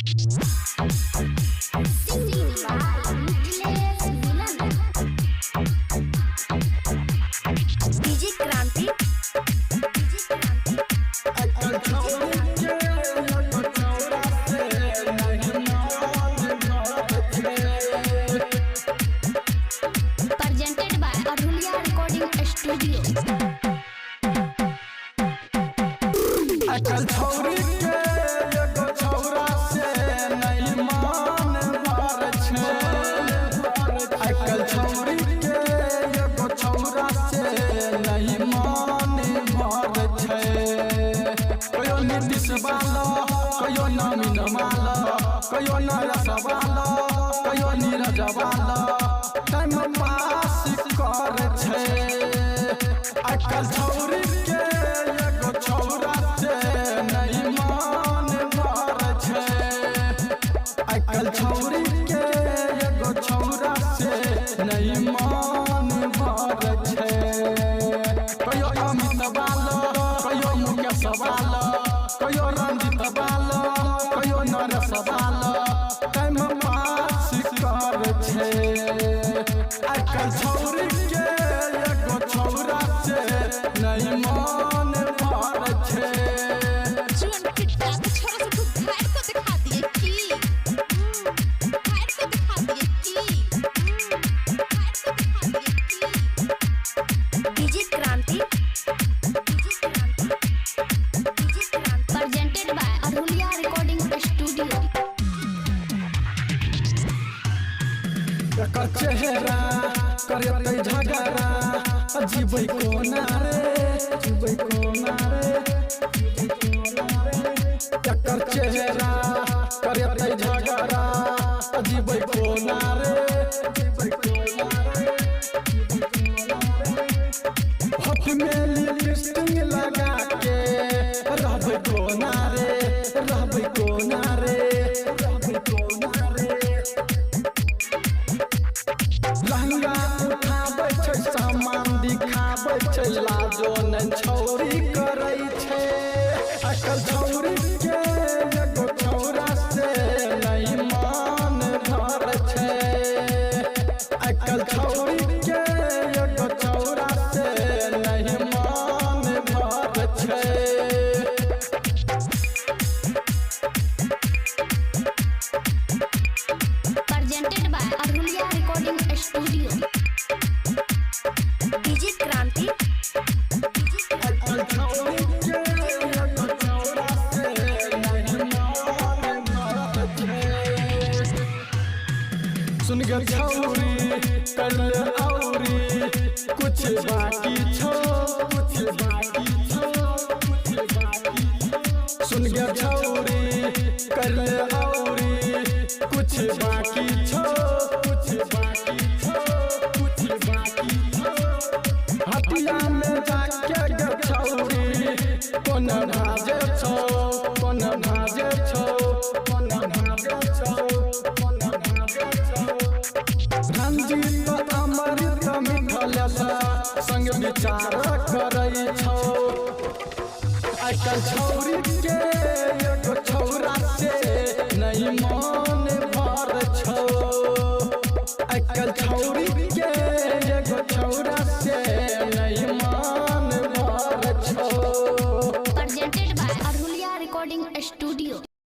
Singing by Mithilesh Milan. DJ Kranti. DJ Kranti. आजकल छौरी के एगो छौरा से नहीं मान भर छै। Presented by Arhulia Recording Studio. आजकल छौरी के एगो छौरा से नहीं मान भर छै। आजकल छौरी के एगो छौरा से नहीं मान भर छै। कहियो नीतीश वाला, कहियो नवीन वाला, कहियो नरस वाला, कहियो नीरज वाला, टाइम पास कर छै। आजकल छौरी के एगो छौरा से नहीं मान भर छै। आजकल छौरी के एगो छौरा से नहीं मान भर छै। कहियो अमित वाला, कहियो मुकेश वाला, कहियो रंजित वाला, कहियो नरेश वाला, टाइम पास कर छै। आजकल छौरी के एगो छौरा से नहीं मान भर छै। जुअन पिट्टा तो छोरा से तू घर को दिखा दिए की, घर को दिखा दिए की, घर को दिखा दिए की। DJ Kranti. DJ Kranti. DJ Kranti. Presented by Arhulia Recording Studio. एकर चेहरा करतै झगड़ा, जीबै कोना रे, जीबै कोना रे, जीबै कोना रे। एकर चेहरा करतै झगड़ा, जीबै कोना रे, जीबै कोना रे, जीबै कोना रे। होठ में लिपस्टिक लगा के रहबै कोना रे, रहबै कोना रे, रहबै कोना रे। लहंगा उठाबै छै, सामान दिखाबै छै, लाजो नै छौरी करै छै। आजकल छौरी के एगो छौरा से नहीं मान भर छै। आजकल छौरी के एगो छौरा से नहीं मान भर छै। Presented by Arhulia Recording Studio. DJ Kranti. DJ Kranti. आजकल छौरी के एगो छौरा से नहीं मान भर छै। सुन गे छौरी कर ले औरी, कुछ बाकी छौ, कुछ बाकी छौ, कुछ बाकी छौ। सुन गे छौरी कर ले औरी, कुछ बाकी छौ, कुछ बाकी छौ, कुछ बाकी छौ। हटिया में जाके गे छौरी कोन भाजे छौ, कोन भाजे छौ, कोन भाजे छौ, कोन भाजे छौ। रंजीत अमृत मिथलेश संग विचार करै छौ। आजकल छौरी